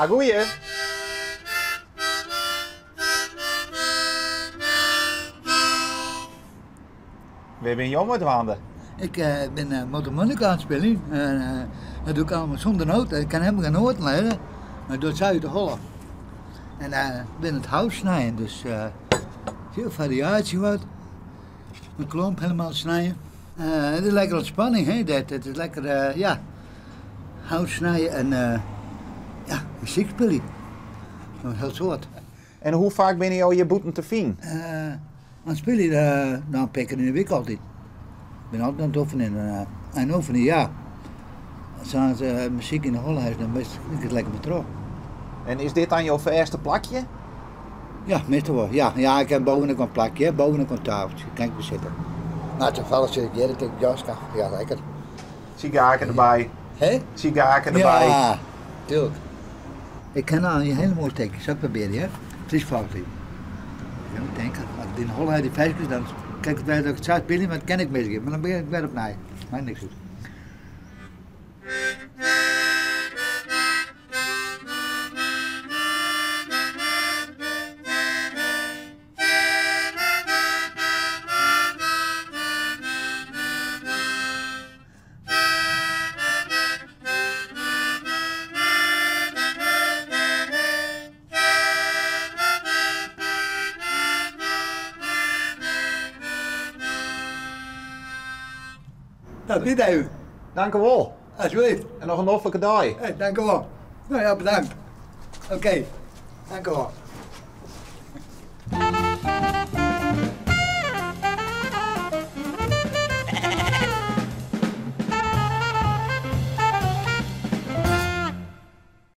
Agoeie. Wêr binne jo mei dwaande? Ik bin mondharmonica oan it spyljen. En dat doe ik allemaal sûnder noten. Ik kin helemaal gjin noaten lêze, mar ik doch it sa út de holle. En ik bin it hout snijen, dus veel fariaasje wat. In klomp helemaal snijen. Het is lekker ontspanning, hè? Dat, het is lekker, ja, hout snijen en ja, muzyk spylje. Een heel soort. En hoe faak binne jo hjir bûten te finen? Dan spylje ik no in pear kear yn de wike altyd. Ik bin altyd oan it oefenjen. En oefenjen, ja. As muzyk yn de holle hast, dan giet it lekker mar troch. En is dit dan jo fêste plakje? Ja, meastal wol. Ja, ja, ik ha boven ek in plakje, hè. Boven ek in tafeltsje. Kin ik wol sitte. No, tafallich sit ik hjir, ik jaske. Ja, lekker. Sigaarke derby. Hè? Sigaarke derby. Ja, tuurlijk. Ik ken al een hele mooie tekst. Zal ik proberen, hè? Frysk folksliet. Ik denk, as ik yn de holle ha dy ferskes, dan kin ik wer dat ik sa spylje, mar dat kin ik misgean. Mar dan begjin ik wer opnij. Makket niks út. Nou, dit even. Dank u wol. Alsjeblieft. En noch in noflike dei. Hey, dank u wol. Nou ja, bedankt. Oké, dank u wol.